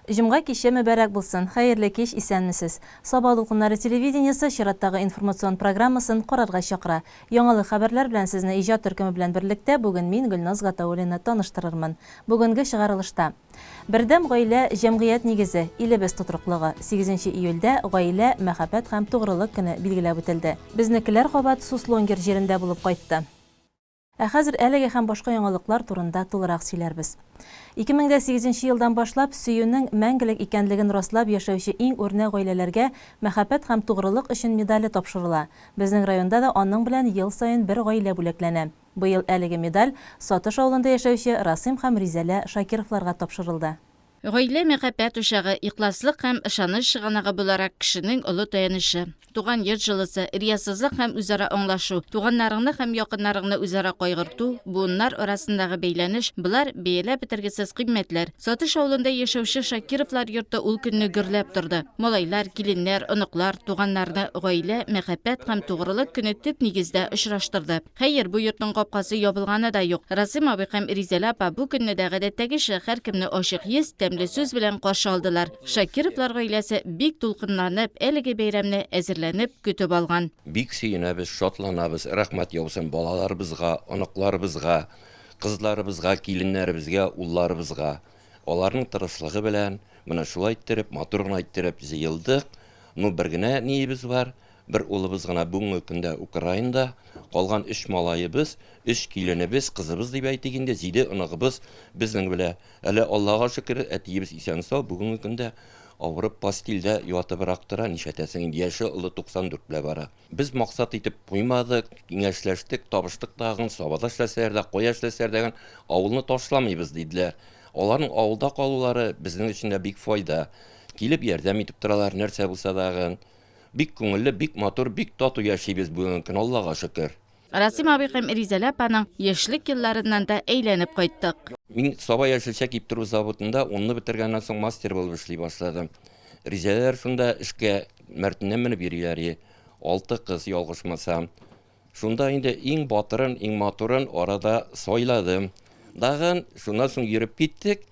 Җомга киче мөбарәк булсын! Хәерле кич, исәнмесез! Саба дулкыннары телевидениесе чираттагы информацион программасын карарга чакыра. Яңалык хәбәрләр белән сезне иҗат төркеме белән берлектә бүген мин Гөлназ Гатауллина таныштырырмын. Бүгенге чыгарылышта. Бердәм гаилә, җәмгыять нигезе, илебез тотрыклыгы. Сигезенче июльдә Гаилә, мәхәббәт һәм тугрылык көне билгеләп үтелде. Безнекеләр кабат Суслонгер җирендә булып кайтты. Ә хәзер әлеге һәм башка яңалыклар турында тулырак сөйләрбез. 2008 нче елдан башлап, сөюнең мәңгелек икәнлеген раслап яшәүче иң үрнәк гаиләләргә Мәхәббәт һәм тугрылык өчен медале тапшырыла. Безнең районда да аның белән ел саен бер гаилә бүләкләнә. Быел әлеге медаль Сатыш авылында яшәүче Расыйм һәм Ризәлә Шакировларга тапшырылды. Гаилә мәхәббәт учагы, ихласлык һәм ышаныч чыганагы буларак кешенең олы таянычы. Туган йорт җылысы, риясызлык һәм үзара аңлашу, туганнарыңны һәм якыннарыңны үзара кайгырту, буыннар арасындагы бәйләнеш, болар бәяләп бетергесез кыйммәтләр. Сатыш авылында яшәүче Шакировлар йорты ул көнне гөрләп торды. Малайлар, киленнәр, оныклар, туганнарны гаилә, мәхәббәт һәм тугрылык көне төп нигездә очраштырды. Хәер, бу йортның капкасы ябылганы да юк. Расыйм абый һәм Ризәлә апа бу көнне дә гадәттәгечә һәркемне ачык йөз, тәмле сүз белән каршы алдылар. Шакировлар гаиләсе бик дулкынланып, әлеге бәйрәмне әзерләнеп, көтеп алган. Бик сөенәбез, шатланабыз, рәхмәт яусын балаларыбызга, оныкларыбызга, кызларыбызга, киленнәребезгә, улларыбызга. Аларның тырышлыгы белән менә шулай иттереп, матур гына иттереп җыелдык. Ну, бер генә ниебез бар, Бер улыбыз гына бүгенге көндә Украинада, калган өч малаебыз, өч киленебез, кызыбыз дип әйтик инде, җиде оныгыбыз безнең белә. Әле Аллага шөкер, әтиебез исән-сау, бүгенге көндә авырып постельдә ятыбрак тора, нишләтәсең инде, яше олы 94 белә бара. Без максат итеп куймадык, киңәшләштек, табыштык тагын, Сабада эшләсәләр дә, кая эшләсәләр дә, авылны ташламыйбыз, диделәр. Аларның авылда калулары безнең өчен дә бик файда. Килеп ярдәм итеп торалар, нәрсә булса дагын. Бик күңелле, бик матур, бик тату яшибез бүгенге көн, Аллага шөкер. Расим абый һәм Ризәлә апаның яшьлек елларыннан да әйләнеп кайттык. Мин Саба яшелчә киптерү заводында унны бетергәннән соң мастер булып эшли башладым. Ризәләр шунда эшкә мәртеннән менеп йөриләр и. Алты кыз, ялгышмасам. Шунда инде иң батырын, иң матурын арада сайладым. Дагын шуннан соң йөреп киттек.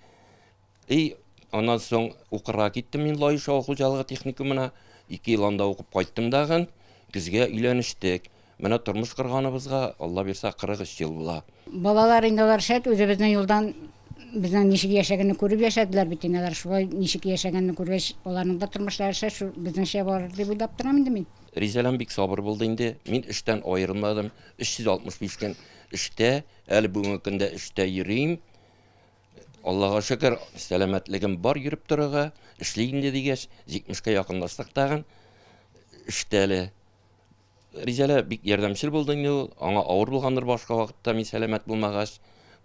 И аннан соң укырга киттем мин Лаеш авыл хуҗалыгы техникумына. Ике ел анда укып кайттым дагын. Көзгә өйләнештек. Менә тормыш корганыбызга, Алла бирса, 43 ел була. Балалар инде алар шәт үзебезнең юлдан безнең ничек яшәгәнне күреп яшәделәр бит инде алар шулай ничек яшәгәнне күргәч аларның да тормышлары шәт шул безнеңчә барыр дип уйлап торам инде мин. Ризәләм бик сабыр булды инде. Мин эштән аерылмадым. 365 көн эштә, әле бүгенге көндә эштә йөрим. Аллага шөкер, сәламәтлегем бар йөреп торырга, эшли инде дигәч, 70-кә якынлаштык тагын. Эштә әле. Ризәлә бик ярдәмчел булды инде ул. Аңа авыр булгандыр башка вакытта мин сәламәт булмагач.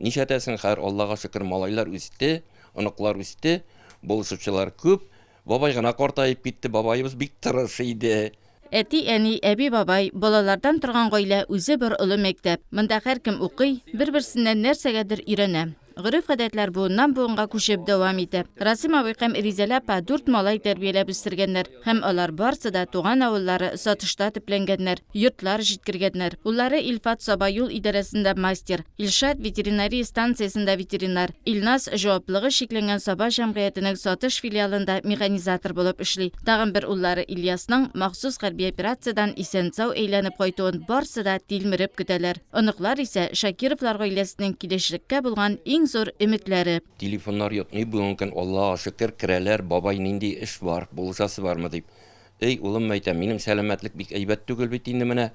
Нишләтәсең, хәер, Аллага шөкер, малайлар үсте, оныклар үсте, булышучылар күп. Бабай гына картаеп китте, бабаебыз бик тырыш иде. Әти-әни, әби-бабай, балалардан торган гаилә үзе бер олы мәктәп. Монда һәркем укый, бер-берсеннән нәрсәгәдер өйрәнә. Гореф-гадәтләр буыннан-буынга күчеп дәвам итә. Расим абый һәм Ризәлә апа дүрт малай тәрбияләп үстергәннәр һәм алар барсы да туган авыллары Сатышта төпләнгәннәр, йортлар җиткергәннәр. Уллары Илфат Саба юл идарәсендә мастер, Илшат ветеринария станциясендә ветеринар, Илназ җаваплыгы чикләнгән Саба җәмгыятенең Сатыш филиалында механизатор булып эшли. Тагын бер уллары Ильясның махсус хәрби операциядән исән-сау әйләнеп кайтуын барсы да тилмереп көтәләр. Оныклар исә Шакировлар гаиләсенең киләчәккә булган иң зур өметләре. Телефоннар йотмый бүгенге көн, Аллага шөкер, керәләр, бабай нинди эш бар, булышасы бармы дип. Эй, улым, мәйтәм, минем сәламәтлек бик әйбәт түгел бит инде менә.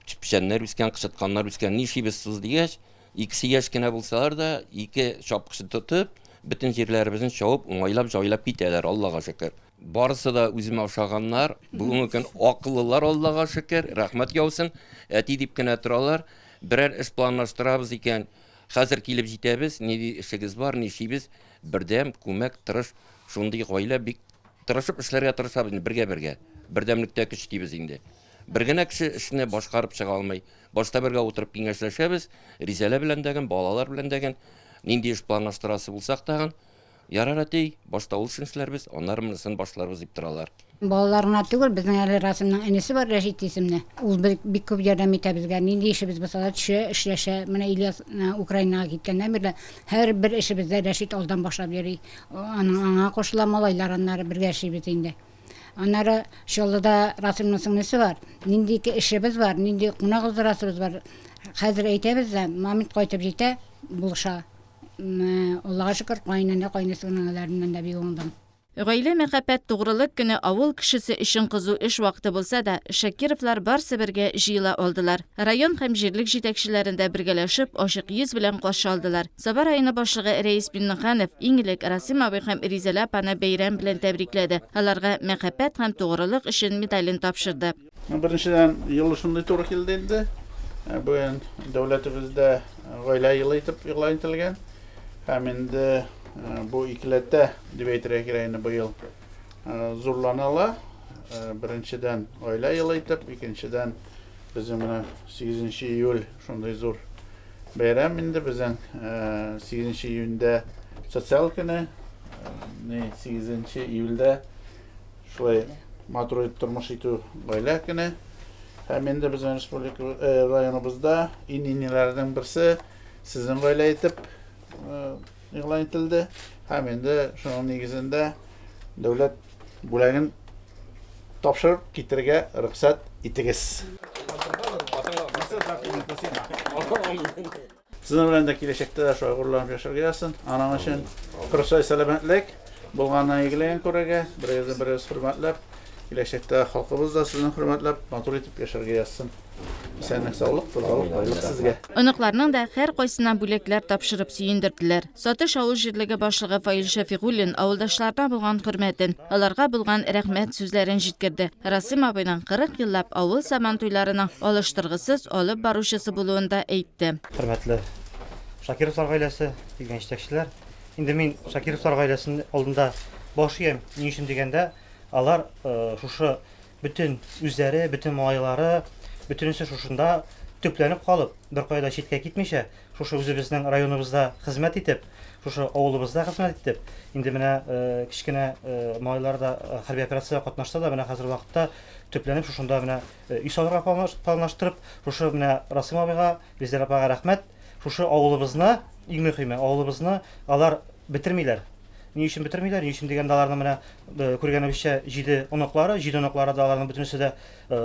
Печәннәр үскән, кычытканнар үскән, нишлибез сыз дигәч, икесе яшь кенә булсалар да, ике чапкычы тотып, бөтен җирләребезне чабып, уңайлап, җайлап китәләр, Аллага шөкер. Барысы да үземә ошаганнар, бүгенге көн акыллылар, Аллага шөкер, рәхмәт яусын, әти дип кенә торалар. Берәр эш планлаштырабыз икән, хәзер килеп җитәбез, нинди эшегез бар, нишлибез, бердәм, күмәк, тырыш, шундый гаилә, бик тырышып эшләргә тырышабыз инде, бергә-бергә. Бердәмлектә көч дибез инде. Бер генә кеше эшне башкарып чыга алмый. Башта бергә утырып киңәшләшәбез, Ризәлә белән дәген, балалар белән дәген, нинди эш планлаштырасы булсак тагын. Ярар, әти, башта ул эшен эшләрбез, аннары монысын башларбыз, дип торалар. Балалар гына түгел, безнең әле Расимның энесе бар, Рәшит исемле. Ул бик, бик күп ярдәм итә безгә. Нинди эшебез булса да төшә, эшләшә. Менә Ильяс Украинага киткәннән бирле һәрбер эшебездә Рәшит алдан башлап йөри. Аның аңа кушыла малайлар аннары бергә эшлибез инде. Аннары Чаллыда Расимның сеңлесе бар. Нинди эшебез бар, нинди кунак уздырасыбыз бар. Хәзер әйтәбез дә, момент кайтып җитә, булыша. Аллага шөкер, каенәнә, каенсеңелләреннән дә бик уңдым. Гаилә, мәхәббәт, тугрылык көне авыл кешесе өчен кызу эш вакыты булса да, Шакировлар барсы бергә җыела алдылар. Район һәм җирлек җитәкчеләрен дә бергәләшеп, ачык йөз белән каршы алдылар. Саба районы башлыгы Рәис Миннеханов иң элек Расим абый һәм Ризәлә апаны бәйрәм белән тәбрикләде, аларга Мәхәббәт һәм тугрылык өчен медален тапшырды. Беренчедән, елы шундый туры килде инде. Бүген дәүләтебездә гаилә елы итеп игълан ителгән. Һәм инде бу икеләтә дип әйтергә кирәк инде быел зурланыла. Беренчедән, гаилә елы итеп, икенчедән, безнең менә 8 июль шундый зур бәйрәм инде безнең 8 июньдә социаль көне, 8 июльдә шулай матур итеп тормыш итү гаилә көне. Һәм инде безнең республика районыбызда иң иңнәрнең берсе сезнең гаилә итеп игълан ителде. Һәм инде шуның нигезендә дәүләт бүләген тапшырып китергә рөхсәт итегез. Сезнең белән дә киләчәктә дә шулай горурланып яшәргә язсын. Аның өчен тырышай сәламәтлек, булганнан игелеген күрергә, берегезне берегез хөрмәтләп, киләчәктә халкыбыз да сезне хөрмәтләп, матур итеп яшәргә язсын. Исәнлек, саулык, тазалык, байлык сезгә. Оныкларның да һәркайсына бүләкләр тапшырып сөендерделәр. Сатыш авыл җирлеге башлыгы Фаил Шәфигуллин авылдашларына булган хөрмәтен, аларга булган рәхмәт сүзләрен җиткерде. Расыйм абыйның 40 еллап авыл Сабантуйларының алыштыргысыз алып баручысы булуын да әйтте. Хөрмәтле Шакировлар гаиләсе, килгән җитәкчеләр! Инде мин Шакировлар гаиләсе алдында баш иям. Ни өчен дигәндә, алар шушы бөтен үзләре, бөтен малайлары, бөтенесе шушында төпләнеп калып, беркая да читкә китмичә, шушы үзебезнең районыбызда хезмәт итеп, шушы авылыбызда хезмәт итеп, инде менә кечкенә малайлар да хәрби операциядә катнашса да, менә хәзер вакытта төпләнеп шушында менә өй салырга планлаштырып, шушы менә Расим абыйга, Резидә апага рәхмәт. Шушы авылыбызны, иң мөһиме, авылыбызны алар бетермиләр. Ни өчен бетермиләр? Ни өчен дигәндә, аларның менә күргәнебезчә җиде оныклары, җиде оныклары да аларның бөтенесе дә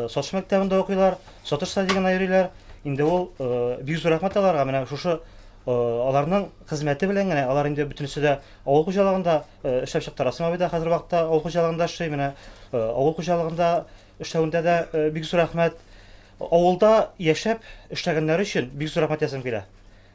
Сатыш мәктәбендә укыйлар, Сатыш садигына йөриләр. Инде ул бик зур рәхмәт аларга. Менә шушы аларның хезмәте белән генә алар инде бөтенесе дә авыл хуҗалыгында эшләп чыкты. Расим абый да хәзер вакытта авыл хуҗалыгында эшли. Менә авыл хуҗалыгында эшләвендә дә бик зур рәхмәт. Авылда яшәп эшләгәннәре өчен бик зур рәхмәт әйтәсем килә.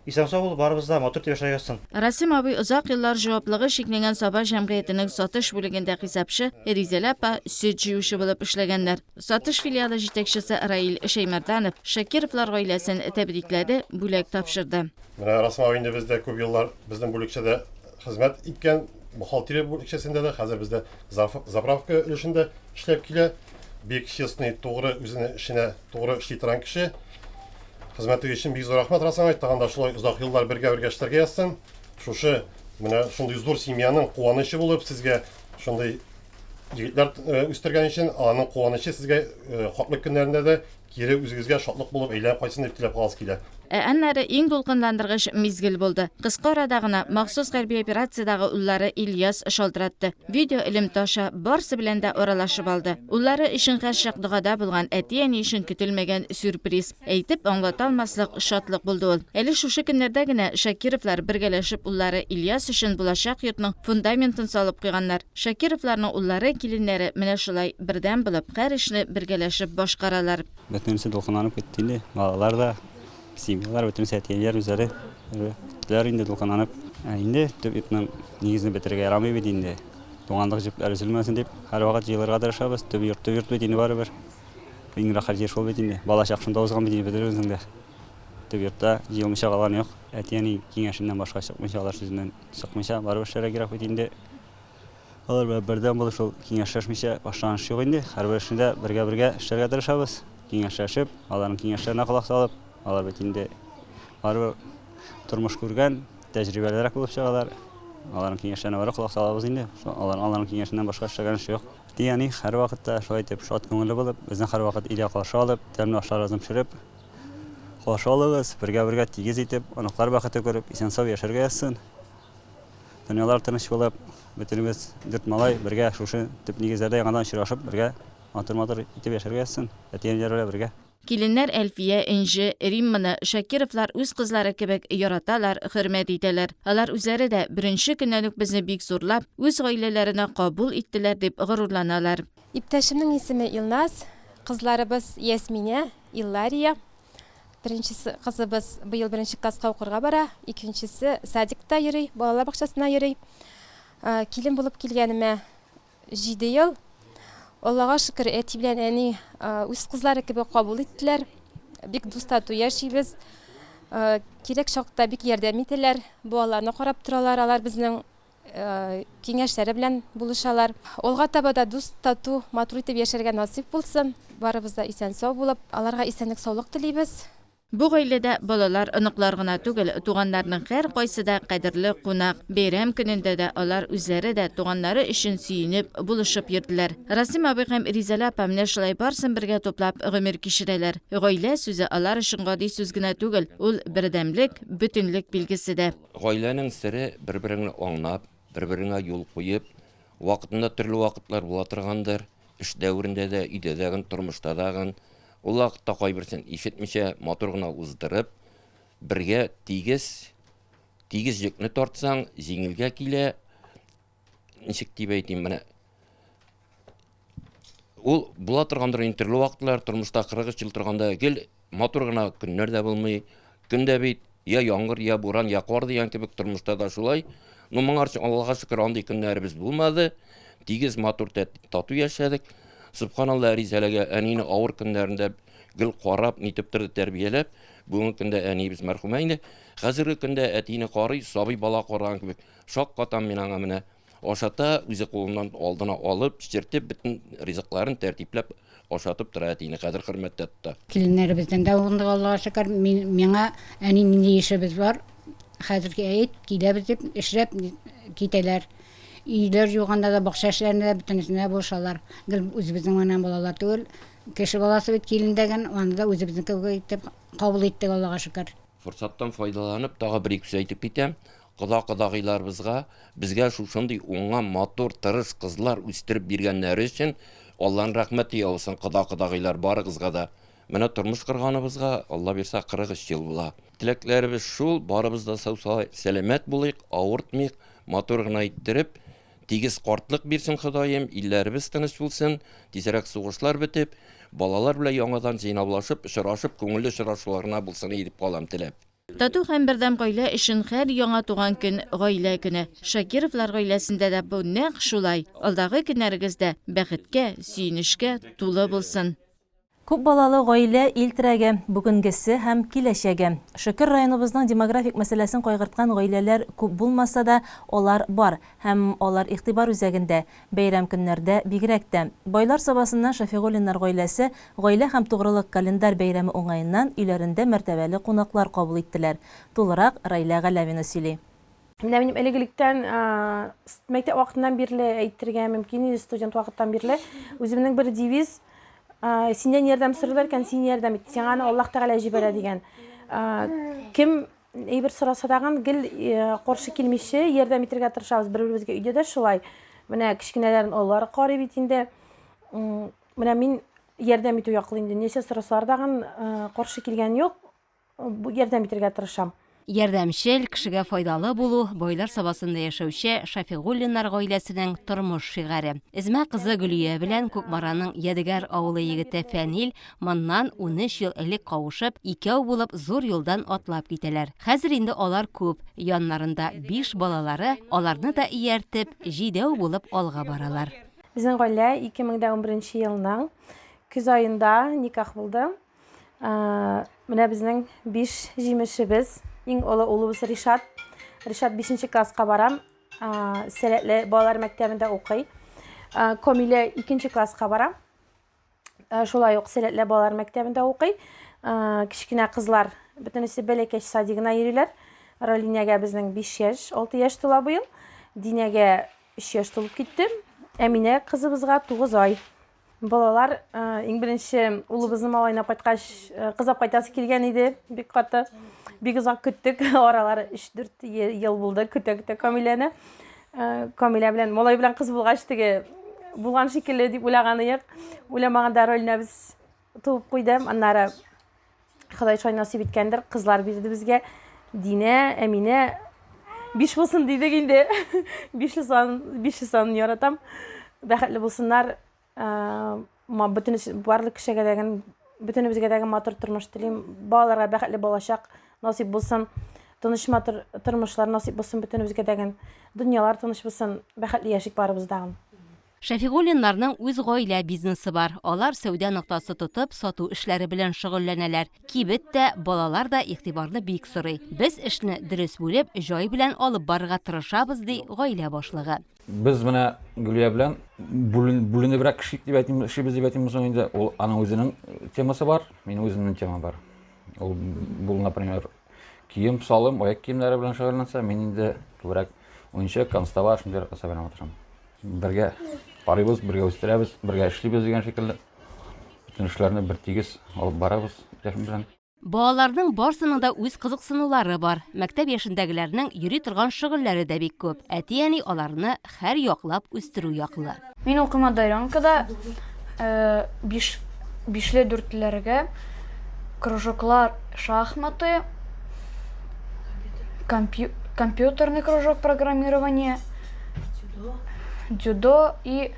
Исән-сау булып, барыбыз да матур итеп яшәргә язсын. Расим абый озак еллар җаваплыгы чикләнгән Саба җәмгыятенең сатыш бүлегендә хисапчы, Ризәлә апа сөт җыючы булып эшләгәннәр. Сатыш филиалы җитәкчесе Раил Шәймәрданов Шакировлар гаиләсен тәбрикләде, бүләк тапшырды. Менә Расим абый инде бездә күп еллар безнең бүлекчәдә хезмәт иткән, бухгалтерия бүлекчәсендә дә, хәзер бездә заправка өлешендә эшләп килә. Бик честный, тугры, үзенең эшенә тугры эшли торган кеше. Хезмәтегез өчен бик зур рәхмәт, Расим абый. Тагын да шулай озак еллар бергә-бергә эшләргә язсын. Шушы менә шундый зур семьяның куанычы булып, сезгә шундый егетләр э, үстергән өчен, аның куанычы сезгә э, хаклык көннәрендә дә кире үзегезгә шатлык булып әйләнеп кайтсын дип теләп каласы килә. Ә аннары иң дулкынландыргыч мизгел булды. Кыска арада гына махсус хәрби операциядәге уллары Ильяс шалтыратты. Видеоэлемтә аша барысы белән дә аралашып алды. Уллары өчен һәрчак догада булган әти-әни өчен көтелмәгән сюрприз, әйтеп аңлата алмаслык шатлык булды ул. Әле шушы көннәрдә генә Шакировлар бергәләшеп уллары Ильяс өчен булачак йортның фундаментын салып куйганнар. Шакировларның уллары, киленнәре менә шулай бердәм булып, һәр эшне бергәләшеп башкаралар. Бөтенесе дулкынланып китте инде. Балалар да, семьялар, бөтенесе әти-әниләр үзләре көттеләр инде дулкынланып. Ә инде төп йортның нигезен бетерергә ярамый бит инде. Туганлык җепләре өзелмәсен дип, һәрвакыт җыелырга тырышабыз. Төп йорт төп йорт бит инде барыбер. Иң рәхәт җир шул бит инде. Балачак шунда узган бит инде бөтенебезнең дә. Төп йортта җыелмыйча калган юк. Әти-әни киңәшеннән башка чыкмыйча, алар сүзеннән Чыкмыйча барып эшләргә кирәк бит инде. Алар белән бердәм булып шул киңәшләшмичә башланыш юк инде. Һәрбер эшне дә бергә-бергә эшләргә тырышабыз. Киңәшләшеп, аларның киңәшләренә колак салып, алар бит инде барыбер тормыш күргән, тәҗрибәлерәк булып чыгалар. Аларның киңәшләренә бары колак салабыз инде. Алар, аларның киңәшеннән башка эшләгән эш юк. Әти-әни һәрвакытта шулай итеп шат күңелле булып, безне һәрвакыт өйдә каршы алып, тәмле ашларыбызны пешереп, каршы алыгыз, бергә-бергә тигез итеп, оныклар бәхете күреп, исән-сау яшәргә язсын. Дөньялар тыныч булып, бөтенебез дүрт малай бергә шушы төп нигезләрдә яңадан очрашып, бергә матур-матур итеп яшәргә язсын, әти-әниләр белән бергә. Киленнәр Әлфия, Энҗе, Римманы Шакировлар үз кызлары кебек яраталар, хөрмәт итәләр. Алар үзләре дә беренче көннән үк безне бик зурлап, үз гаиләләренә кабул иттеләр дип горурланалар. Иптәшемнең исеме Илназ, кызларыбыз Ясминә, Иллария. Беренчесе кызыбыз быел беренче класска укырга бара, икенчесе садикта йөри, балалар бакчасына йөри. Килен булып килгәнемә 7 ел. Аллага шөкер, әти белән әни үз кызлары кебек кабул иттеләр. Бик дус тату яшибез. Кирәк чакта бик ярдәм итәләр. Балаларны карап торалар, алар безнең киңәшләре белән булышалар. Алга таба да дус, тату, матур итеп яшәргә насыйп булсын. Барыбыз да исән-сау булып, аларга исәнлек-саулык телибез. Бу гаиләдә балалар, оныклар гына түгел, туганнарның һәркайсы да кадерле кунак. Бәйрәм көнендә дә алар үзләре дә туганнары өчен сөенеп, булышып йөрделәр. Расим абый һәм Ризәлә апа менә шулай барсын бергә туплап гомер кичерәләр. Гаилә сүзе алар өчен гади сүз генә түгел, ул бердәмлек, бөтенлек билгесе дә. Гаиләнең сере, бер-береңне аңлап, бер-береңә юл куеп, вакытында төрле вакытлар була торгандыр, эш дәверендә дә, өйдә дә, тормышта да. Ул вакытта кайберсен ишетмичә, матур гына уздырып, бергә тигез, тигез йөкне тартсаң, җиңелгә килә. Ничек дип әйтим, менә ул була торгандыр инде төрле вакытлар, тормышта 43 ел торганда гел матур гына көннәр дә булмый. Көн дә бит я яңгыр, я буран, я кар дигән кебек тормышта да шулай. Ну, моңарчы Аллага шөкер, андый көннәребез булмады. Тигез, матур, тату яшәдек. Субханалла, Ризәләгә әнине авыр көннәрендә гел карап, нитеп торды, тәрбияләп. Бүгенге көндә әниебез мәрхүмә инде. Хәзерге көндә әтине карый, сабый бала караган кебек. Шаккатам мин аңа менә. Ашата, үзе кулыннан алдына алып, чертеп, бөтен ризыкларын тәртипләп ашатып тора әтине, кадер-хөрмәттә тота. Киленнәребездән дә уңдык, Аллага шөкер. Мин, миңа әни нинди эшебез бар, хәзерге әйт, киләбез дип, эшләп китәләр. Өйләр юганда да, бакча эшләрендә дә бөтенесендә булышалар. Гел үзебезнең генә балалар түгел, кеше баласы бит килен дәген, аны да үзебезнеке кебек итеп кабул иттек, Аллага шөкер. Форсаттан файдаланып, тагы бер-ике сүз әйтеп китәм. Кода-кодагыйларыбызга безгә шушындый уңган, матур, тырыш кызлар үстереп биргәннәре өчен Алланың рәхмәте яусын, кода-кодагыйлар, барыгызга да. Менә тормыш корганыбызга, Алла бирса, 43 ел була. Теләкләребез шул, барыбыз да сау-сәламәт булыйк, авыртмыйк, матур гына иттереп, Тигез картлык бирсен Ходаем, илләребез тыныч булсын, тизрәк сугышлар бетеп, балалар белән яңадан җыйнаулашып, очрашып, күңелле очрашулар гына булсын иде дип калам теләп. Тату һәм бердәм гаилә өчен һәр яңа туган көн, гаилә көне. Шакировлар гаиләсендә дә бу нәкъ шулай. Алдагы көннәрегез дә бәхеткә, сөенечкә тулы булсын. Күп балалы гаилә, ил терәге, бүгенгесе һәм киләчәге. Шөкер, районыбызның демографик мәсьәләсен кайгырткан гаиләләр күп булмаса да, алар бар һәм алар игътибар үзәгендә, бәйрәм көннәрдә бигрәк тә. Байлар Сабасыннан Шәфигуллиннар гаиләсе Гаилә һәм тугрылык календарь бәйрәме уңаеннан өйләрендә мәртәбәле кунаклар кабул иттеләр. Тулырак Райлә Галәвина сөйли. Менә минем элек-электән мәктәп вакытыннан бирле әйтергә мөмкин инде, студент вакыттан бирле үземнең бер девиз, синнән ярдәм сорыйлар икән, син ярдәм ит, сиңа аны Аллаһ Тәгалә җибәрә дигән. Кем әйбер сораса тагын гел каршы килмичә ярдәм итәргә тырышабыз бер-беребезгә. Өйдә дә шулай. Менә кечкенәләрен олылары карый бит инде. Менә мин ярдәм итү яклы инде. Нәрсә сорасалар тагын каршы килгән юк. Ярдәм итәргә тырышам. Ярдәмчел, кешегә файдалы булу, Байлар Сабасында яшәүче Шәфигуллиннар гаиләсенең тормыш шигаре. Эзмә кызы Гөлия белән Кукмараның Ядегәр авылы егете Фәнил моннан 13 ел элек кавышып, икәү булып зур юлдан атлап китәләр. Хәзер инде алар күп, яннарында биш балалары, аларны да ияртеп, җидәү булып алга баралар. Безнең гаилә 2011 елның көз аенда никах булды. Менә безнең биш җимешебез. Иң олы улыбыз Ришат. Ришат 5 класска бара. Сәләтле балалар мәктәбендә укый. Комилә 2 класска бара. Шулай ук сәләтле балалар мәктәбендә укый. Кечкенә кызлар бөтенесе бәләкәч садигына йөриләр. Ралинәгә безнең 5 яшь, 6 яшь тула быел. Динәгә 3 яшь тулып китте. Әминә кызыбызга 9 ай. Балалар, иң беренче улыбызны малайны кайткач, кыз алып кайтасы килгән иде, бик каты. Бик озак көттек, аралары 3-4 ел булды, көтә-көтә Камиләне. Камилә белән, малай белән кыз булгач, теге булган шикелле дип уйлаган идек. Уйламаганда Ралинәбез туып куйды. Аннары Ходай шулай насыйп иткәндер, кызлар бирде безгә. Динә, Әминә, биш булсын дидек инде. Бишле сан, бишле санын яратам. Бәхетле булсыннар. Бөтен барлык кешегә дә бөтенебезгә дә матур тормыш телим. Балаларга бәхетле балачак насыйп булсын. Тыныч матур тормышлар насыйп булсын бөтенебезгә дә. Дөньялар тыныч булсын. Бәхетле яшик барыбыз тагын. Шәфигуллиннарның үз гаилә бизнесы бар. Алар сәүдә ноктасы тотып, сату эшләре белән шөгыльләнәләр. Кибет тә, балалар да игътибарны бик сорый. Без эшне дөрес бүлеп, җай белән алып барырга тырышабыз, ди гаилә башлыгы. Без менә Гөлия белән бүленебрәк эшлик дип әйтим, эшлибез дип әйтимме соң инде. Ул аның үзенең темасы бар, минем үземнең темам бар. Ул, бу, например, кием салым, аяк киемнәре белән шөгыльләнсә, мин инде күбрәк уенчык, канцтовар, шундый нәрсә белән утырам. Бергә карыйбыз, бергә үстерәбез, бергә эшлибез дигән шикелле. Бөтен эшләрне бер тигез алып барабыз иптәшем белән. Балаларның барсының да үз кызыксынулары бар. Мәктәп яшендәгеләрнең йөри торган шөгыльләре дә бик күп. Әти-әни аларны һәр яклап үстерү яклы. Мин укыйм Одаренкада, биш, бишле дүртләргә кружоклар шахматы, компью, компьютерный кружок программирование, дзюдо и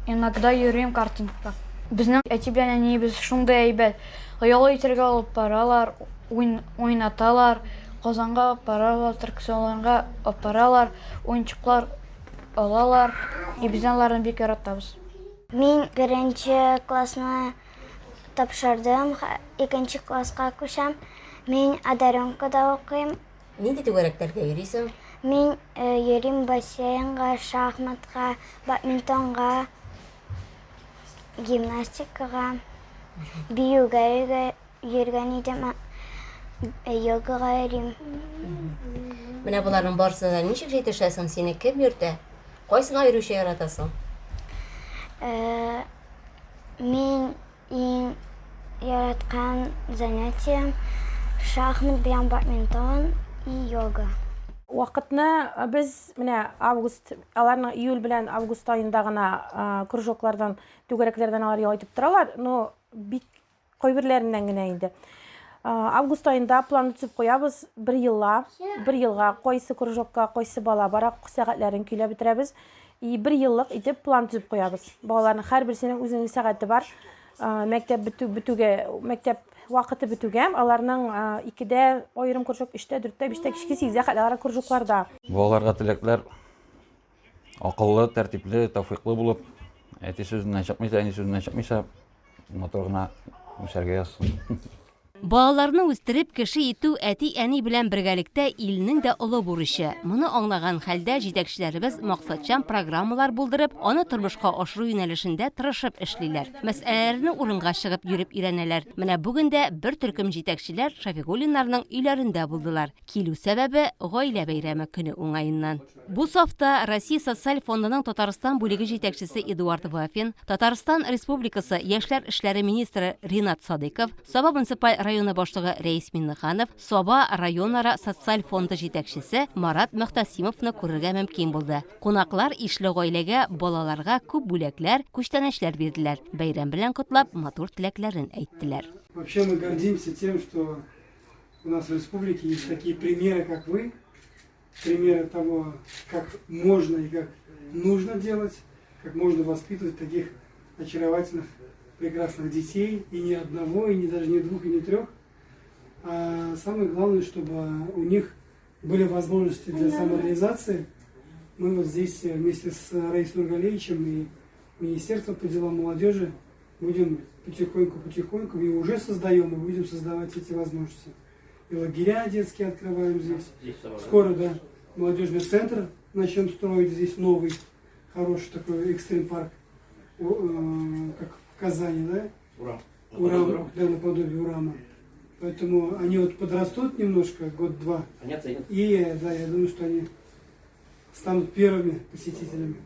иногда йөрим картингка. Безнең әти белән әниебез шундый әйбәт. Ял итәргә алып баралар, уйн, уйнаталар, Казанга алып баралар, аттракционнарга алып баралар, уенчыклар алалар. И без аларны бик яратабыз. Мин беренче классны тапшырдым, икенче класска күчәм. Мин Одаренкада укыйм. Нинди түгәрәкләргә йөрисең? Мин йөрим бассейнга, шахматка, бадминтонга, гимнастикага, биюгә йөргән идем, йогага йөрим. Менә боларның барысына да ничек җитешәсең? Сине кем йөртә? Кайсын аеруча яратасың? Мин Иң яраткан занятием шахмат белән бадминтон и йога. Вакытны без менә август, аларның июль белән август аенда гына кружоклардан, түгәрәкләрдән алар ял итеп торалар, но бик кайберләреннән генә инде. Август аенда план төзеп куябыз, бер елга, бер елга кайсы кружокка, кайсы бала бара, сәгатьләрен көйләп бетерәбез. И бер еллык итеп план төзеп куябыз. Балаларның һәрберсенең үзенең сәгате бар. Мәктәп бетү бетүгә, мәктәп вакыты бетүгә аларның икедә аерым кружок, өчтә, дүрттә, биштә, кичке сигездә хәтле алар кружокларда. Балаларга теләкләр акыллы, тәртипле, тәүфыйклы булып, әти сүзеннән чыкмыйча, әни сүзеннән чыкмыйча, матур гына үсәргә язсын. Балаларны үстереп, кеше итү әти-әни белән бергәлектә илнең дә олы бурычы. Моны аңлаган хәлдә җитәкчеләребез максатчан программалар булдырып, аны тормышка ашыру юнәлешендә тырышып эшлиләр. Мәсьәләләрне урынга чыгып йөреп өйрәнәләр. Менә бүген дә бер төркем җитәкчеләр Шәфигуллиннарның өйләрендә булдылар. Килү сәбәбе, гаилә бәйрәме көне уңаеннан. Бу сафта Россия Социаль фондының Татарстан бүлеге җитәкчесе Эдуард Вафин, Татарстан Республикасы Яшьләр эшләре министры Ринат Садыйков, Саба муниципаль районы башлыгы Рәис Миңнеханов, Саба районара социаль фонды җитәкчесе Марат Мөхтәсимовны күрергә мөмкин булды. Кунаклар ишле гаиләгә, балаларга күп бүләкләр, күчтәнәчләр бирделәр, бәйрәм белән котлап, матур теләкләрен әйттеләр. Вообще мы гордимся тем, что у нас в республике есть такие примеры, как вы, примеры того, как можно и как нужно делать, как можно воспитывать таких очаровательных, прекрасных детей, и не одного, и не даже не двух, и не трех. А самое главное, чтобы у них были возможности для самореализации. Мы вот здесь вместе с Раисом Нургалиевичем и Министерством по делам молодежи будем потихоньку-потихоньку, мы уже создаем и будем создавать эти возможности. И лагеря детские открываем здесь. Скоро, да, молодежный центр начнем строить здесь новый, хороший такой экстрим-парк, как в Казани, да? Урам. Урам, да, наподобие Урама. Поэтому они вот подрастут немножко, год-два. Они оценят. И, да, я думаю, что они станут первыми посетителями.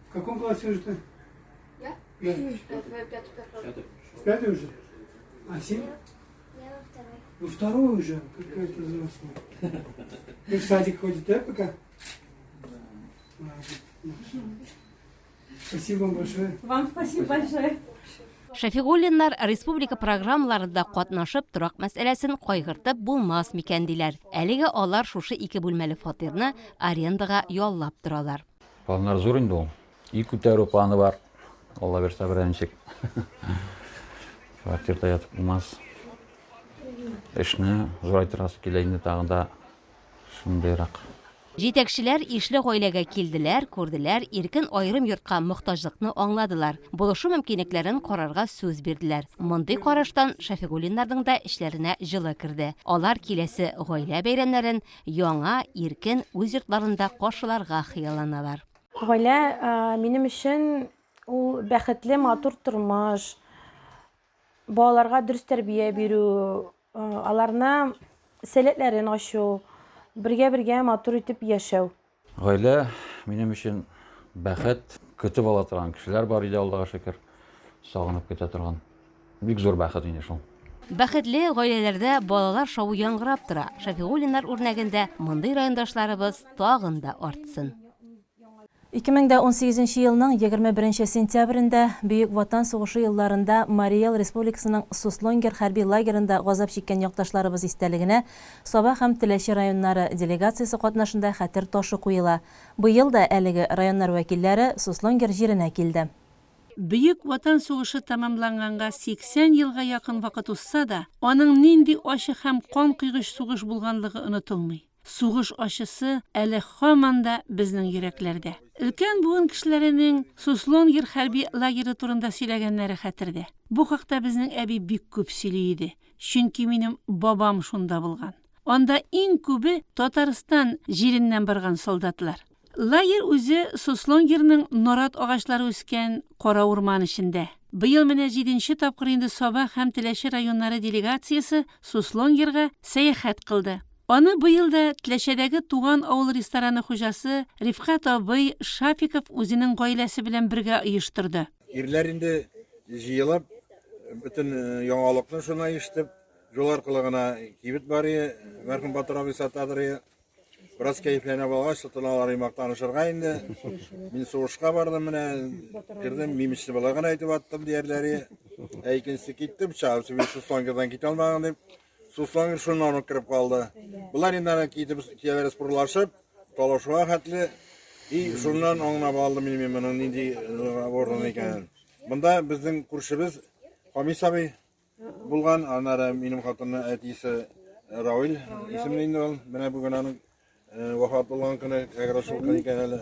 В каком классе уже ты? Я? Да. В пятый. В пятый уже? А семь? Я во второй. Во второй уже? Какая ты взрослая. Ты в садик ходит, да, пока? Ладно. Спасибо вам большое. Вам спасибо большое. Шәфигуллиннар республика программаларында катнашып, торак мәсьәләсен кайгыртып булмас микән диләр. Әлегә алар шушы ике бүлмәле фатирны арендага яллап торалар. Планнар зур инде ул. Өй күтәрү планы бар. Алла бирсә берәр ничек. Квартирада ятып булмас. Эшне зурайтырасы килә инде тагын да шундыйрак. Җитәкчеләр ишле гаиләгә килделәр, күрделәр, иркен аерым йортка мохтаҗлыкны аңладылар. Булышу мөмкинлекләрен карарга сүз бирделәр. Мондый караштан Шәфигуллиннарның да эчләренә җылы керде. Алар киләсе гаилә бәйрәмнәрен яңа, иркен үз йортларында каршыларга хыялланалар. Гаилә минем өчен ул бәхетле, матур тормыш, балаларга дөрес тәрбия бирү, аларны сәләтләрен ачу, бергә-бергә матур итеп яшәү. Гаилә минем өчен бәхет, көтеп ала торган кешеләр бар иде, Аллага шөкер, сагынып көтә торган. Бик зур бәхет инде шул. Бәхетле гаиләләрдә балалар шавы яңгырап тора. Шәфигуллиннар үрнәгендә мондый райондашларыбыз тагын да артсын. 2018 елның 21 сентябрендә Бөек Ватан сугышы елларында Марий Эл Республикасының Суслонгер хәрби лагерында газап чиккән якташларыбыз истәлегенә Саба һәм Теләче районнары делегациясе катнашында хәтер ташы куела. Быел да әлеге районнар вәкилләре Суслонгер җиренә килде. Бөек Ватан сугышы тәмамланганга 80 елга якын вакыт узса да, аның нинди ачы һәм канкойгыч сугыш булганлыгы онытылмый. Сугыш ачысы әле һаман да безнең йөрәкләрдә. Өлкән буын кешеләренең Суслонгер хәрби лагере турында сөйләгәннәре хәтердә. Бу хакта безнең әби бик күп сөйли иде, чөнки минем бабам шунда булган. Анда иң күбе Татарстан җиреннән барган солдатлар. Лагерь үзе Суслонгерның нарат агачлары үскән кара урман эчендә. Быел менә җиденче тапкыр инде Саба һәм Теләче районнары делегациясе Суслонгерга сәяхәт кылды. Аны быел да Теләчедәге Туган авыл рестораны хуҗасы Рифкать абый Шафиков үзенең гаиләсе белән бергә оештырды. Ирләр инде җыелып, бөтен яңалыкны шуннан ишетеп, юл аркылы гына кибет бар ие, мәрхүм Батыр абый сатадыр ие. Бераз кәефләнә алгач, тотыналар и мактанышырга инде. Мин сугышка бардым менә, кердем, мимечне болай гына әйтеп аттым диярләр ие. Ә икенчесе китте, пычагым мин Суслонгердан китә алмаган дип. Суслонгер шуннан ук кереп калды. Болар инде аны китеп киләләр спорлашып, талашуга хәтле. И шуннан аңлап алдым мин моның нинди урын икәнен. Монда безнең күршебез Хамис абый булган, аннары минем хатынның әтисе Равил исемле инде ул. Менә бүген аның вафат булган көне, как раз шул көн икән әле.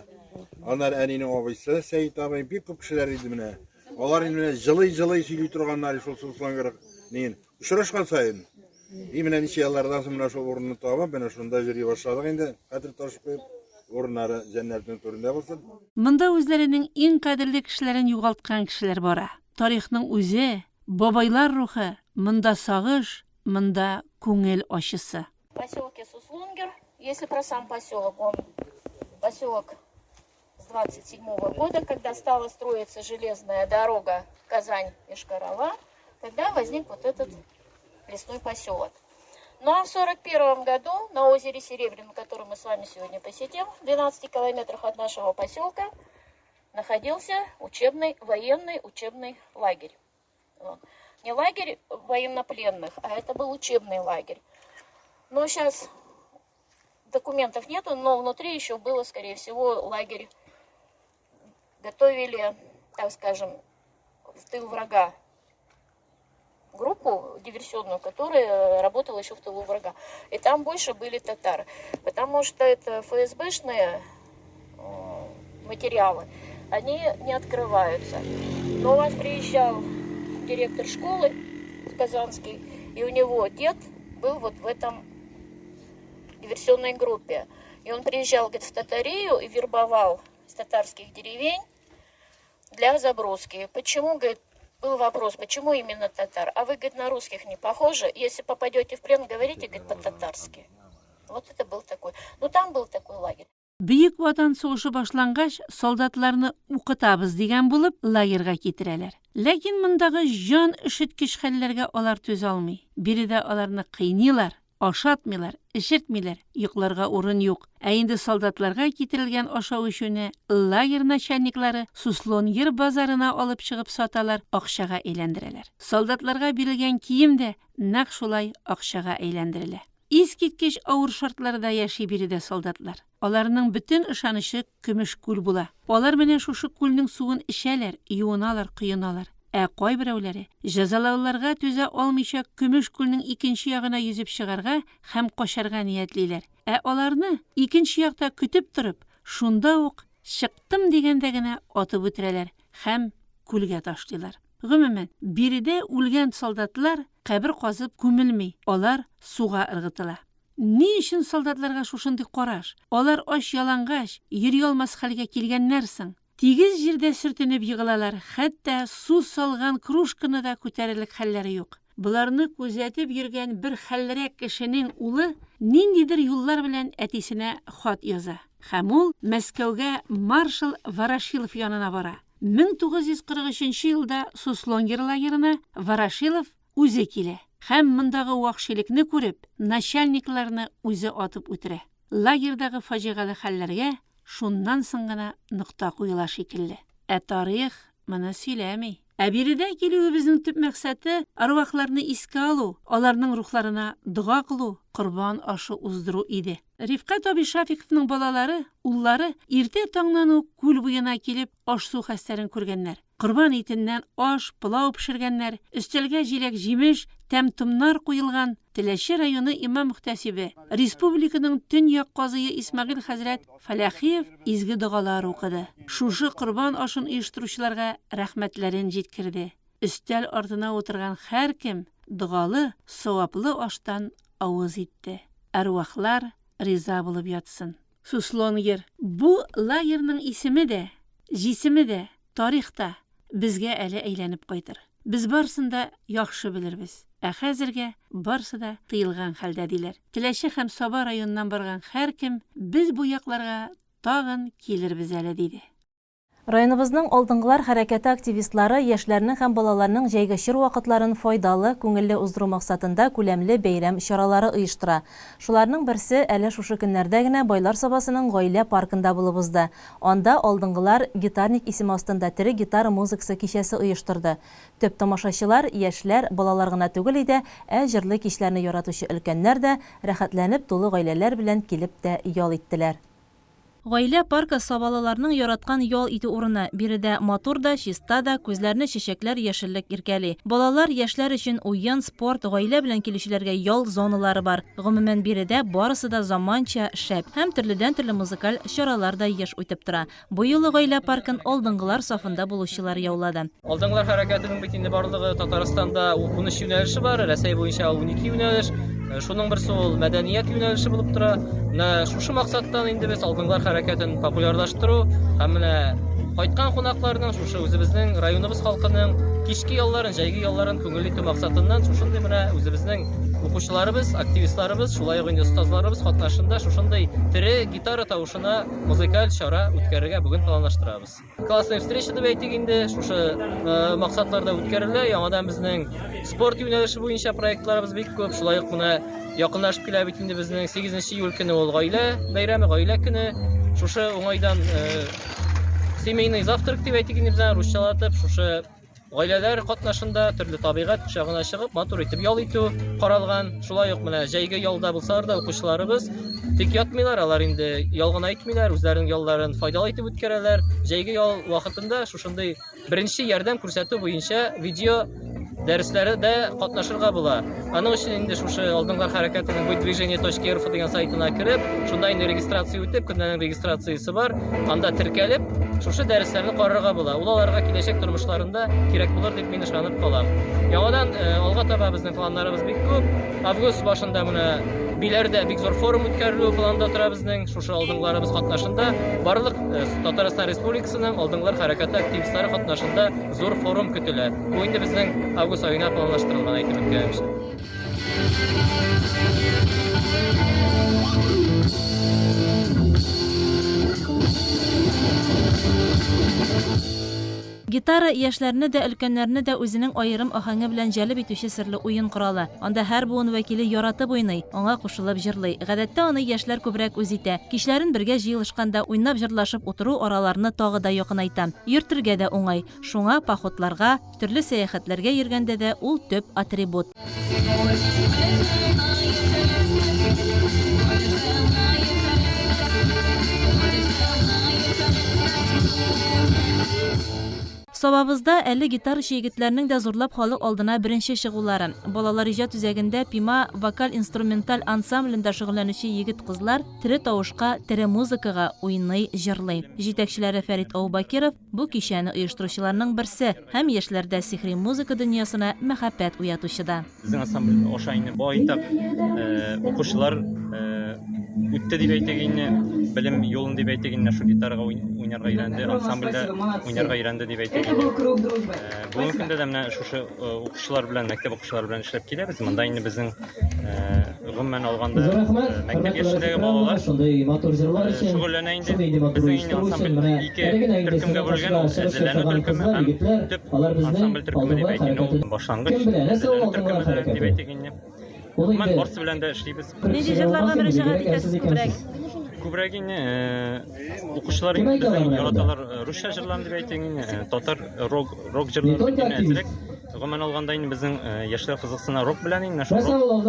Аннары әнинең абыйсы Сәет абый, бик күп кешеләр иде менә. Алар инде менә җылый-җылый сөйли торганнар шул Суслонгер нин. Очрашкан саен. И менә ничә еллардан соң менә шул урынны табып, менә шунда йөри башладык инде. Хәтер ташы куеп, урыннары җәннәтнең түрендә булсын. Монда үзләренең иң кадерле кешеләрен югалткан кешеләр бара. Тарихның үзе, бабайлар рухы, монда сагыш, монда күңел ачысы. В поселке Суслонгер, если про сам поселок, он поселок с 27 года, когда стала строиться железная дорога Казань-Йошкар-Ола, тогда возник вот этот лесной поселок. Ну а в 41 году на озере Серебряном, который мы с вами сегодня посетим, в 12 километрах от нашего поселка, находился учебный, военный учебный лагерь. Вот. Не лагерь военнопленных, а это был учебный лагерь. Но сейчас документов нету, но внутри еще было, скорее всего, лагерь. Готовили, так скажем, в тыл врага группу диверсионную, которая работала еще в тылу врага. И там больше были татары, потому что это ФСБшные материалы, они не открываются. Но у вас приезжал директор школы Казанский, и у него дед был вот в этом диверсионной группе. И он приезжал, говорит, в Татарию и вербовал из татарских деревень для заброски. Почему, говорит, Был вопрос, почему именно татар? А вы, говорит, на русских не похожи. Если попадете в плен, говорите, говорит, по-татарски. Вот это был такой. Ну, там был такой лагерь. Бөек Ватан сугышы башлангач, солдатларны укытабыз дигән булып, лагерьга китерәләр. Ләкин мондагы җан өшеткеч хәлләргә алар түзә алмый. Биредә аларны кыйныйлар, ашатмыйлар, эчертмиләр, йокларга урын юк. Ә инде солдатларга китерелгән ашау-эчүне лагерь начальниклары Суслонгер базарына алып чыгып саталар, акчага әйләндерәләр. Солдатларга бирелгән кием дә нәкъ шулай акчага әйләндерелә. Искиткеч авыр шартларда яши биредә солдатлар. Аларның бөтен ышанычы Көмеш күл була. Алар менә шушы күлнең суын эчәләр, юыналар, коеналар. Ә кайберәүләре, җәзалауларга түзә алмыйча, Көмеш күлнең икенче ягына йөзеп чыгарга һәм качарга ниятлиләр. Ә аларны, икенче якта көтеп торып, шунда ук, чыктым дигәндә генә атып үтерәләр һәм күлгә ташлыйлар. Гомумән, биредә үлгән солдатлар кабер казып күмелми, алар суга ыргытыла. Ни өчен солдатларга шушындый караш? Алар ач-ялангач, йөри алмас хәлгә килгәннәр соң? Тигез җирдә сөртенеп егылалар, хәтта су салган кружканы да күтәрерлек хәлләре юк. Боларны күзәтеп йөргән бер хәллерәк кешенең улы ниндидер юллар белән әтисенә хат яза. Һәм ул Мәскәүгә маршал Ворошилов янына бара. 1943 елда Суслонгер лагерына Ворошилов үзе килә һәм мондагы вәхшилекне күреп, начальникларны үзе атып үтерә. Лагерьдагы фаҗигале хәлләргә шуннан соң гына нокта куела шикелле. Ә тарих моны сөйләми. Ә биредә килүебезнең төп максаты, әрвахларны искә алу, аларның рухларына дога кылу, корбан ашы уздыру иде. Рифкать абый Шафиковның балалары, уллары иртә таңнан ук күл буена килеп, аш-су хәстәрен күргәннәр. Корбан итеннән аш, пылау пешергәннәр, өстәлгә җиләк-җимеш, тәм-томнар куелган. Теләче районы имам-мөхтәсибе, республиканың төньяк казые Исмәгыйль хәзрәт Фәләхиев изге догалар укыды. Шушы корбан ашын оештыручыларга рәхмәтләрен җиткерде. Өстәл артына утырган һәркем догалы, саваплы аштан авыз итте. Әрвахлар риза булып ятсын. Суслонгер. Бу лагерьның исеме дә, җисеме дә, тарих та безгә әле әйләнеп кайтыр. Без барысын да яхшы белербез. Ә хәзергә барсы да тыелган хәлдә, диләр. Теләче һәм Саба районыннан барган һәркем, без бу якларга тагын килербез әле, диде. Районыбызның Алдынгылар хәрәкәте активистлары яшьләрнең һәм балаларның җәйге чор вакытларын файдалы, күңелле уздыру максатында күләмле бәйрәм чаралары оештыра. Шуларның берсе әле шушы көннәрдә генә Байлар Сабасының Гаилә паркында булып узды. Анда Алдынгылар гитарник исеме астында тере гитара музыкасы кичәсе оештырды. Төп тамашачылар, яшьләр, балалар гына түгел иде, ә җырлы кичләрне яратучы өлкәннәр дә, рәхәтләнеп тулы гаиләләр белән килеп тә ял иттеләр. Гаилә паркы, сабалыларның яраткан ял итү урыны. Биредә матур да, чиста да, күзләрне чәчәкләр, яшеллек иркәли. Балалар, яшьләр өчен уен, спорт, гаилә белән килүчеләргә ял зоналары бар. Гомумән, биредә барысы да заманча, шәп. Һәм төрледән-төрле музыкаль чаралар да еш үтеп тора. Бу юлы гаилә паркын алдынгылар сафында булучылар яулады. Алдынгылар хәрәкәтенең бит инде барлыгы Татарстанда 13 юнәлеше бар, Рәсәй буенча 12 юнәлеш. Э, шуның берсе ул мәдәният юнәлеше булып тора. Менә шушы максаттан инде без алдынгылар хәрәкәтен популярлаштыру һәм менә кайткан кунакларның, шушы үзебезнең районыбыз халкының кичке ялларын, җәйге ялларын күңелле итү максатыннан шушындый менә үзебезнең укучыларыбыз, активистларыбыз, шулай ук инде остазларыбыз катнашында шушындый тере гитара тавышына музыкаль чара үткәрергә бүген планлаштырабыз. Классная встреча дип әйтик инде, шушы э, максатларда үткәрелә. Яңадан безнең спорт юнәлеше буенча проектларыбыз бик күп. Шулай ук менә якынлашып килә бит инде безнең 8 июль көне ул гаилә бәйрәме, гаилә көне. Шушы уңайдан э, семейный завтрак дип әйтик инде безнең русчалатып, шушы Гаиләләр катнашында төрле табигать кочагына чыгып, матур итеп ял итү каралган. Шулай ук менә җәйге ялда булсалар да укучыларыбыз тик ятмыйлар, алар инде ял гына итмиләр, үзләренең ялларын файдалы итеп үткәрәләр. Җәйге ял вакытында шушындый беренче ярдәм күрсәтү буенча видео дәресләре дә катнашырга була. Аның өчен инде шушы Алдынгылар хәрәкәтенең будьдвижение.рф дигән сайтына кереп, шунда инде регистрация үтеп, кемнәрнең регистрациясе бар, анда теркәлеп, шушы дәресләрне карарга була. Ул аларга киләчәк тормышларында кирәк булыр дип мин ышанып калам. Яңадан э, алга таба безнең планнарыбыз бик күп. Август башында менә Биләрдә бик зур форум үткәрелү планда тора безнең. Шушы алдынгыларыбыз катнашында барлык э, Татарстан Республикасының алдынгылар хәрәкәте активистлары катнашында зур форум көтелә. Бу инде безнең август аена планлаштырылган әйтеп үткәнемчә. Гитара, яшьләрне дә, өлкәннәрне дә үзенең аерым аһәңе белән җәлеп итүче серле уен коралы. Анда һәр буын вәкиле яратып уйный, аңа кушылып җырлый. Гадәттә аны яшьләр күбрәк үз итә. Кичләрен бергә җыелышканда уйнап-җырлашып утыру араларны тагы да якынайта. Йөртергә дә уңай. Шуңа походларга, төрле сәяхәтләргә йөргәндә дә ул төп атрибут. Сабабызда әле гитарачы егетләрнең дә зурлап халык алдына беренче чыгулары. Балалар иҗат үзәгендә Пима вокаль-инструменталь ансамблендә шөгыльләнүче егет-кызлар тере тавышка, тере музыкага уйный, җырлый. Җитәкчеләре Фәрит Аубакиров, Бу кичәне оештыручыларның берсе һәм яшьләрдә сихри музыка дөньясына мәхәббәт уятучы да. Безнең ансамбль аша инде байтак укучылар үтте дип әйтик инде, белем юлын дип әйтик инде, шул гитарага уйнарга өйрәнде, ансамбльдә уйнарга өйрәнде дип әйтик инде. Бүгенге көндә дә менә шушы укучылар белән, мәктәп укучылары белән эшләп киләбез. Монда инде безнең гомумән алганда мәктәп яшендәге балалар шөгыльләнә инде. Безнең инде ансамбль ике төркемгә бүлгән, ул әзерләнү төркеме һәм төп ансамбль төркеме дип әйтик. Ул башлангыч әзерләнү төркеме дә дип әйтик инде. Гомумән барысы белән дә эшлибез. Нинди җырларга мөрәҗәгать итәсез күбрәк? Күбрәк инде укучылар инде безнең яраталар русча җырларны дип әйтик инде, татар рок рок җырлары бит инде әзрәк. Гомумән алганда инде безнең яшьләр кызыксына рок белән инде, шул рок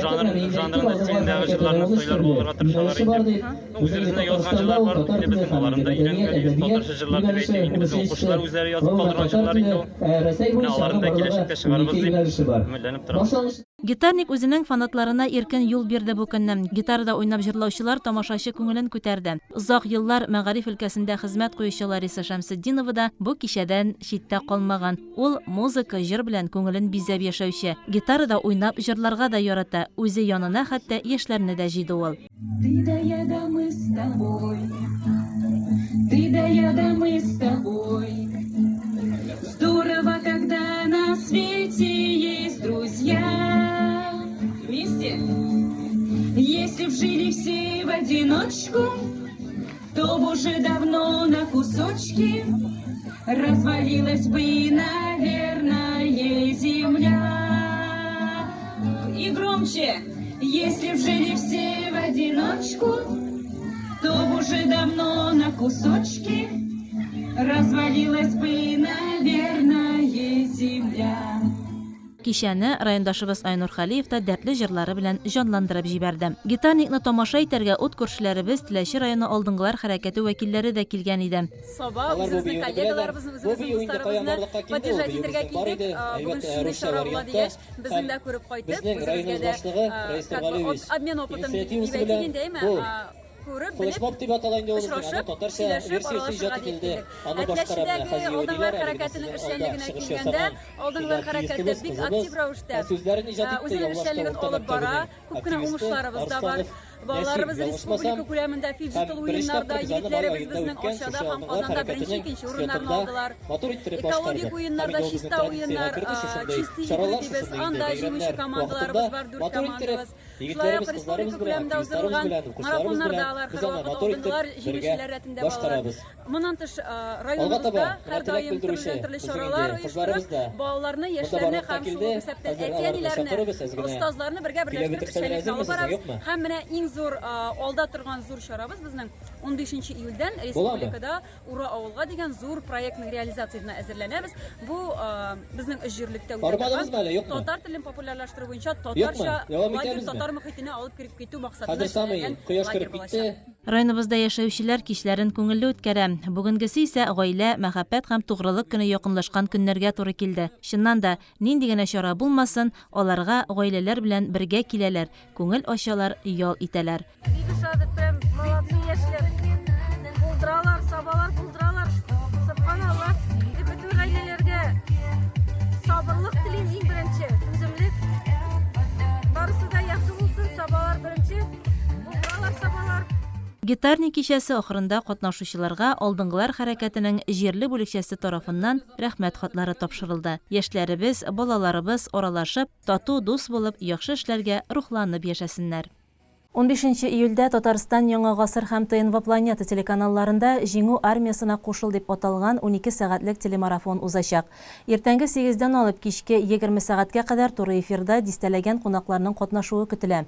жанр жанрында стилендәге җырларны сайлар булырга тырышалар инде. Ну, үзебезнең язган җырлар бар бит инде безнең, аларын да өйрәнгәлибез, татарча җырлар дип әйтик инде, безнең укучылар үзләре язып калдырган җырлар инде ул. Менә аларын да киләчәктә чыгарырбыз дип өметләнеп торабыз. Гитарник үзенең фанатларына иркен юл бирде бу көнне. Гитарада уйнап җырлаучылар тамашачы күңелен күтәрде. Озак еллар мәгариф өлкәсендә хезмәт куючы Лариса Шәмсетдинова да бу кичәдән читтә калмаган. Ул музыка, җыр белән күңелен бизәп яшәүче. Гитарада уйнап җырларга да ярата, үзе янына хәтта яшьләрне дә җыйды ул. Ты да я да мы с тобой, Ты да я да мы с тобой. Здорово, когда на свете есть друзья. Вместе. Если б жили все в одиночку, то б уже давно на кусочки развалилась бы, наверное, земля. И громче. Если б жили все в одиночку, то б уже давно на кусочки развалилась бы, наверное, земля. Кичәне райондашыбыз Айнур Хәлиев та дәртле җырлары белән җанландырып җибәрде. Гитарникны тамаша итәргә ут күршеләребез Теләче районы Алдынгылар хәрәкәте вәкилләре дә килгән иде. Саба, үзебезнең коллегаларыбызны, үзебезнең дусларыбызны поддержать итәргә килдек. Бүген шундый чара була дигәч, безнең дә күреп кайтып, үзебезгә дә как бы обмен опытом дип әйтик инде, әйме? Күреп, белеп, очрашып, сөйләшеп, аралашырга дип килдек. Ә Теләчедәге Алдынгылар хәрәкәтенең эшчәнлегенә килгәндә, Алдынгылар хәрәкәте бик актив рәвештә үзенең эшчәнлеген алып бара. Күп кенә уңышларыбыз да бар. Балаларыбыз республика күләмендә фиджитал уеннарда, егетләребез безнең Арчада һәм Казанда беренче, икенче урыннарны алдылар. Экологик уеннарда чиста уеннар, чистый игры дибез, анда җиңүче командаларыбыз бар, дүрт командабыз. Шулай ук республика күләмендә уздырылган марафоннарда алар һәрвакыт алдынгылар, җиңүчеләр рәтендә балалар. Моннан тыш, районыбызда һәрдаим төрледән-төрле чаралар оештырып, балаларны, яшьләрне һәм шул ук исәптән әти-әниләрне, остазларны бергә берләштереп эшчәнлекне алып барабыз. Һәм менә иң зур алда торган зур чарабыз безнең 15 июльдән республикада Ура авылга дигән зур проектның реализациясенә әзерләнәбез. Бу безнең өч җирлектә үтә торган татар телен популярлаштыру буенча татарча лагерь татар мохитенә алып кереп китү максатында эшләнгән лагерь булачак. Районыбызда яшәүчеләр кичләрен күңелле үткәрә. Бүгенгесе исә Гаилә, мәхәббәт һәм тугрылык көне якынлашкан көннәргә туры килде. Чыннан да, нинди генә чара булмасын, аларга гаиләләр белән бергә киләләр, күңел ачалар, ял итәләр. Бик ошады, прям молодцы яшьләр. Булдыралар, сабалар, булдыралар. Собханалла. Бөтен гаиләләргә сабырлык телим иң беренче, түземлек. Барысы да яхшы булсын, сабалар бер. Гитарник кичәсе ахырында катнашучыларга Алдынгылар хәрәкәтенең җирле бүлекчәсе тарафыннан Рәхмәт хатлары тапшырылды. Яшьләребез, балаларыбыз аралашып, тату, дус булып, яхшы эшләргә рухланып яшәсеннәр. Унбишенче июльдә Татарстан Яңа гасыр һәм ТНВ-Планета телеканалларында Җиңү армиясенә кушыл дип аталган 12 сәгатьлек телемарафон узачак. Иртәнге сигездән алып кичке 20 сәгатькә кадәр туры эфирда дистәләгән кунакларның катнашуы көтелә.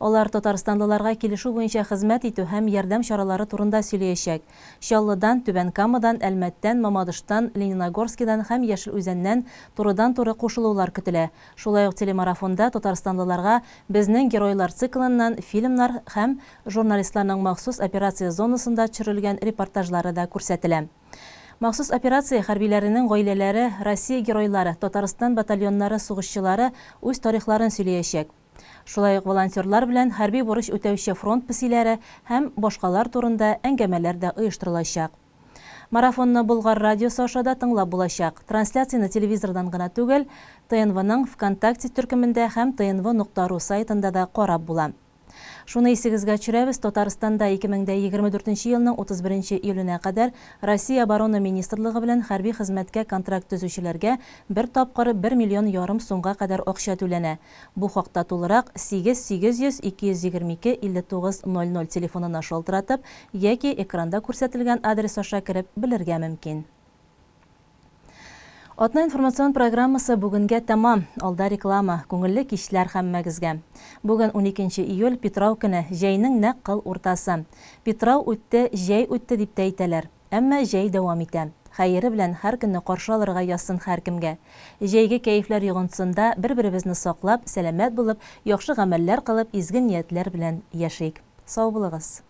Алар татарстанлыларга килешү буенча хезмәт итү һәм ярдәм чаралары турында сөйләячәк. Чаллыдан, Түбән Камадан, Әлмәттән, Мамадыштан, Лениногорскидан һәм Яшел Үзәннән турыдан-туры кушылулар көтелә. Шулай ук телемарафонда татарстанлыларга Безнең геройлар циклыннан фильмнар һәм журналистларның махсус операция зонасында төшерелгән репортажлары да күрсәтелә. Махсус операция хәрбиләренең гаиләләре, Россия геройлары, Татарстан батальоннары сугышчылары үз тарихларын сөйләячәк. Шулай ук волонтерлар белән хәрби бурыч үтәүче фронт песиләре һәм башкалар турында әңгәмәләр дә оештырылачак. Марафонны Болгар радиосы аша да тыңлап булачак. Трансляцияне телевизордан гына түгел, ТНВның ВКонтакте төркемендә һәм тнв нокта ру сайтында да карап була. Шуны исегезгә төшерәбез, Татарстанда 2024 нче елның 31 нче июленә кадәр Россия Оборона министрлыгы белән хәрби хезмәткә контракт төзүчеләргә бер тапкыр бер миллион ярым сумга кадәр акча түләнә. Бу хакта тулырак 8 800 222 59 00 телефонына шалтыратып яки экранда күрсәтелгән адрес аша кереп белергә мөмкин. Атна информацион программасы бүгенгә тәмам. Алда реклама. Күңелле кичләр һәммәгезгә. Бүген 12 июль, Питрау көне, җәйнең нәкъ кыл уртасы. Питрау үтте, җәй үтте дип тә әйтәләр. Әмма җәй дәвам итә. Хәере белән һәр көнне каршы алырга язсын һәркемгә. Җәйге кәефләр йогынтысында бер-беребезне саклап, сәламәт булып, яхшы гамәлләр кылып, изге ниятләр белән яшик. Сау булыгыз!